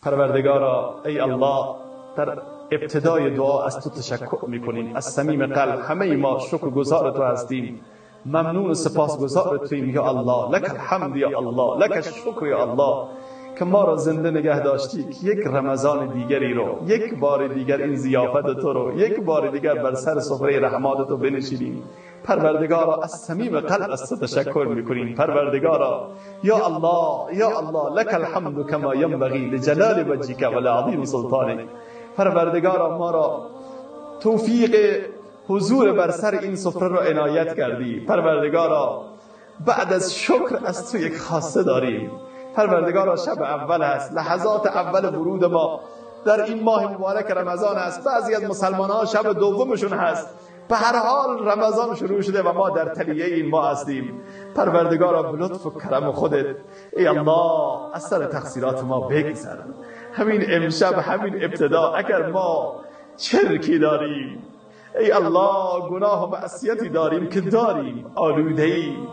پروردگارا، ای الله، در ابتدای دعا از تو تشکر میکنیم، از صمیم قلب همه ما شکرگزار تو هستیم، ممنون و سپاسگزار توییم یا الله. لک الحمد یا الله، لک الشکر یا الله، که ما را زنده نگه داشتی که یک رمضان دیگری رو، یک بار دیگر این ضیافت تو رو، یک بار دیگر بر سر سفره رحمات تو بنشینیم. پروردگارا، از صمیم قلب از تو تشکر میکنیم. پروردگارا، یا الله، یا الله، لک الحمد کما ینبغی لجلال وجهک و لعظیم سلطانک. پروردگارا، ما را توفیق حضور بر سر این سفره را عنایت کردی. پروردگارا، بعد از شکر از تو یک خواسته داریم. پروردگارا، شب اول است، لحظات اول ورود ما در این ماه مبارک رمضان است. بعضی از مسلمان ها شب دومشون هست. به هر حال رمضان شروع شده و ما در تلیه این ماه هستیم. پروردگارا، به لطف و کرم خودت ای الله از سر تقصیرات ما بگذر. همین امشب، همین ابتدا، اگر ما چرکی داریم ای الله، گناه و معصیتی داریم که داریم، آلوده ایم،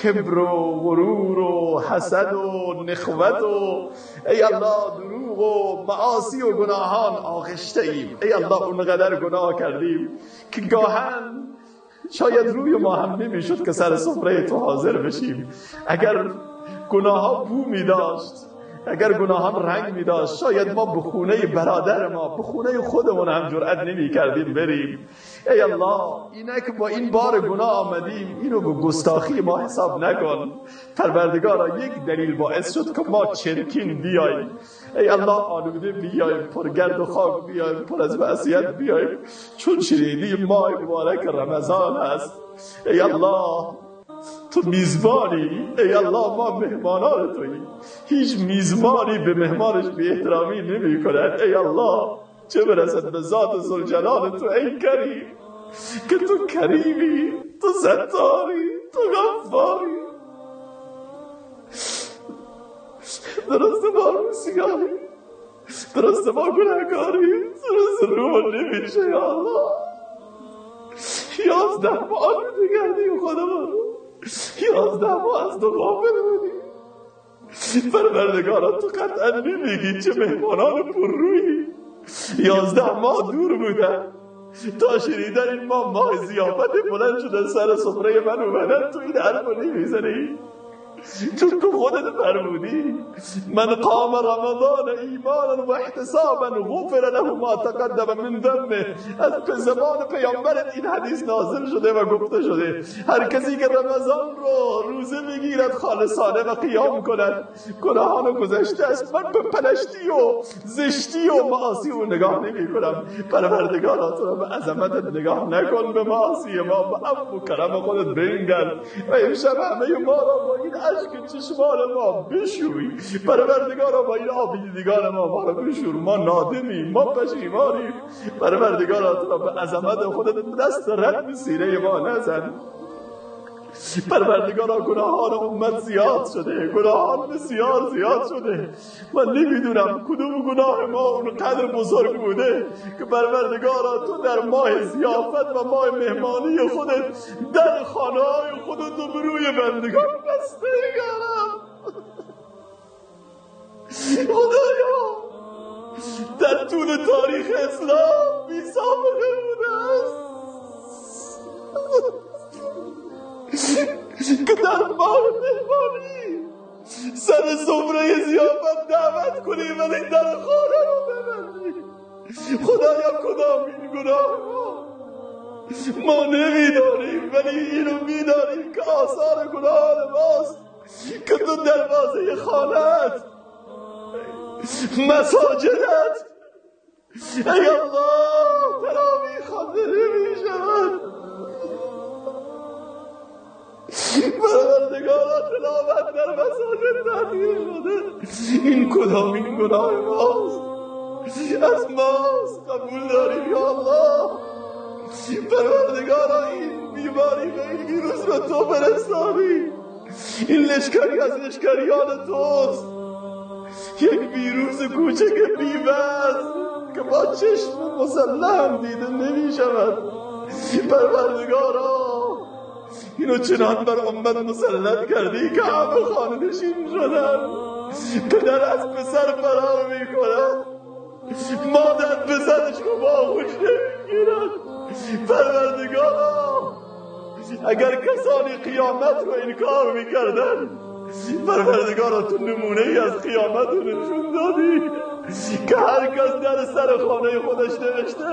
کبر و غرور و حسد و نخوت و ای الله دروغ و معاصی و گناهان آغشته ایم. ای الله اونقدر گناه کردیم که گاهن شاید روی ما هم نمیشد که سر سفره تو حاضر بشیم. اگر گناه ها بو می داشت، اگر گناهان رنگ می داشت، شاید ما به خونه برادر ما، به خونه خودمون هم جرأت نمی کردیم بریم. ای الله، اینک با این بار گناه آمدیم، اینو به گستاخی ما حساب نکن. پروردگارا، یک دلیل باعث شد که ما چرکین بیاییم. ای الله، آلوده بیاییم، پرگرد و خاک بیاییم، پر از معصیت بیاییم، چون شنیدیم ماه مبارک رمضان است. ای الله، تو میزبانی. ای الله، ما مهمانان توییم. هیچ میزبانی به مهمانش بی احترامی نمی کند. ای الله، چه برسد به ذات ذوالجلال تو ای کریم، که تو کریمی، تو ستاری، تو غفاری. درست ما روسیایی، درست ما گناهکاری، درست رو نمیشه یا الله. 11 ماه آلوده کردیم خودمون، 11 ماه از تو غافل بودیم. پروردگارا، تو قطعا نمیگی چه مهمانان پررویی. 11 ماه دور بودن تا شنیدن این ماه ضیافت بلند شده سر سفره من اومدن، تو این حرف رو نمیزنی، چون تو خودت فرمودی من قام رمضان ایمانا و احتسابا غفر له ما تقدم من ذنبه. از زبان پیامبرت این حدیث نازل شده و گفته شده هر کسی که رمضان رو روزه بگیرد خالصانه و قیام کند، گناهان گذشته است. من به پلشتی و زشتی و معاصی او نگاه نمی کنم. پروردگارا، تو را به عظمتت نگاه نکن، به معاصی ما به عفو و کرم خودت بنگر و امشب همه ما را با این اشک چشمان ما بشوی. پروردگارا، با این آب دیدگان ما را بشور. ما نادمیم، ما پشیمانیم. پروردگارا، تو را به عظمت خودت دست رد به سینه ما نزن. پروردگارا، گناهان امت زیاد شده، گناهان بسیار زیاد شده. من نمیدونم کدوم گناه ما اون قدر بزرگ بوده که پروردگارا تو در ماه ضیافت و ماه مهمانی خودت در خانه های خودت رو به روی بندگان بسته کردم. خدایا، در طول تاریخ اسلام بی سابقه بوده است که در ماه مهمانی سر سفره ضیافت دعوت کنی ولی در خانه رو ببندی. خدایا، کدام این گناه ما نمیدانیم، ولی اینو میدانیم که آثار گناهان ماست که تو دروازه خانه‌ات، مساجدت، ای الله، تراویح خوانده نمیشود. پروردگارا، تلاوت در مساجد تعطیل شده. این کدام این گناه ماست؟ از ماست، قبول داریم یا الله. پروردگارا، این بیماری و این ویروس رو تو فرستادی. این لشکری از لشکریان توست، یک ویروس کوچک بی‌وزن که با چشم مسلم دیده نمی شود. پروردگارا، اینو چنان بر امت مسلط کردی که همه خانه نشین شدن. پدر از پسر فرار می کند، پسرش رو با آغوش نمیگیرد. پروردگارا اگر کسانی قیامت رو انکار میکردن، پروردگارا تو نمونه ای از قیامت رو نشون دادی که هر کس در سر خانه خودش نوشته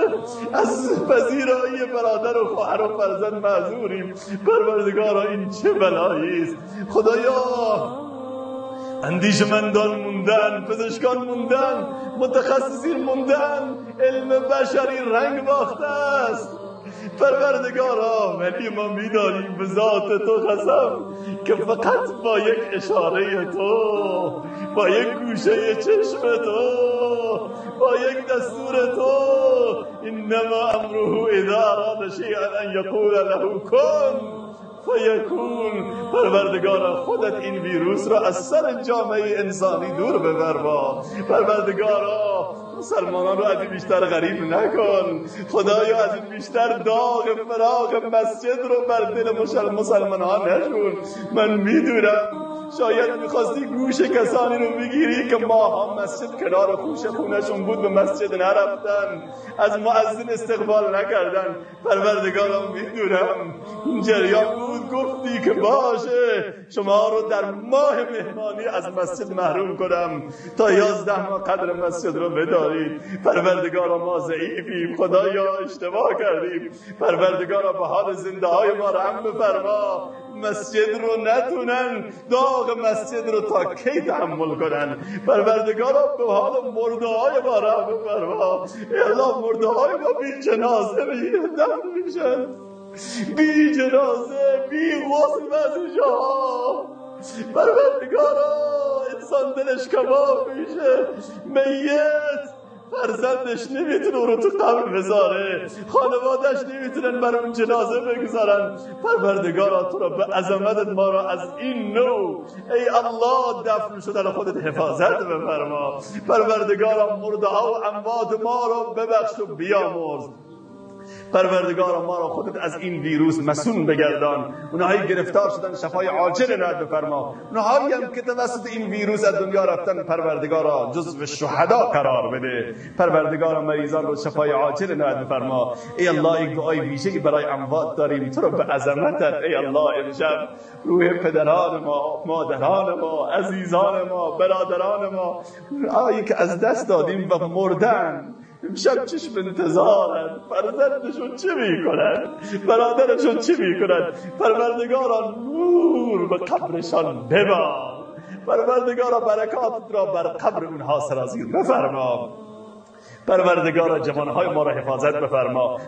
از پذیرایی برادر و خواهر و فرزند معذوریم. پروردگارا این چه بلایی است. خدایا اندیشمندان موندن، پزشکان موندن، متخصصین موندن، علم بشری رنگ باخته است. پروردگارا ولی ما میدانیم به ذات تو قسم که فقط با یک اشاره تو، با یک گوشه چشم تو، با یک دستور تو، انما امره اذا اراد شیئا ان یقول له کن فیکون. پروردگارا خودت این ویروس را از سر جامعه انسانی دور ببر. با پروردگارا مسلمانان رو از این بیشتر غریب نکن. خدایا از این بیشتر داغ فراق مسجد رو بر دل مسلمان ها نشون. من میدونم شاید میخواستی گوش کسانی رو بگیری که ماها مسجد کنار خوش خونشون بود، به مسجد نرفتن، از مؤذن استقبال نکردن. پروردگارم میدونم این جریان بود، گفتی که باشه شما رو در ماه مهمانی از مسجد محروم کنم تا 11 ماه قدر مسجد رو بدارید. پروردگارا ما ضعیفیم، خدایا اشتباه کردیم. پروردگارا به حال زنده های ما رحم بفرما. مسجد رو نتونن، داغ مسجد رو تا کی تحمل کنن. پروردگارا به حال مرده های ما رحم بفرما. ای الله مرده های ما بی جنازه دفن میشن، بی جنازه، بی غسل بعضی جاها. پروردگارا انسان دلش کباب میشه، میت فرزندش نمیتونه او رو تو قبر بذاره، خانوادش نمیتونن بر اون جنازه بگذارن. پروردگارا تو را به عظمتت ما را از این نوع ای الله دفن شدن خودت حفاظت بفرما. پروردگارا مرده ها و اموات ما را ببخش و بیامرز. پروردگارا ما را خودت از این ویروس مسون بگردان. اونهایی گرفتار شدن شفای عاجل عنایت بفرما. اونهایی هم که توسط این ویروس از دنیا رفتن پروردگارا جزو شهدا قرار بده. پروردگارا مریضان رو شفای عاجل عنایت بفرما. ای الله یک دعای ویژه‌ای برای اموات داریم، تو رو به عظمتت ای الله امشب روح پدران ما، مادران ما، عزیزان ما، برادران ما، اونهایی که از دست دادیم و مردن، امشب چشم انتظارن، فرزندشون چه میکنن، برادرشون چه میکنن. پروردگارا نور به قبرشان ببار. پروردگارا برکات را بر قبر اونها سرازیر بفرما. پروردگارا جوانهای ما را حفاظت بفرما.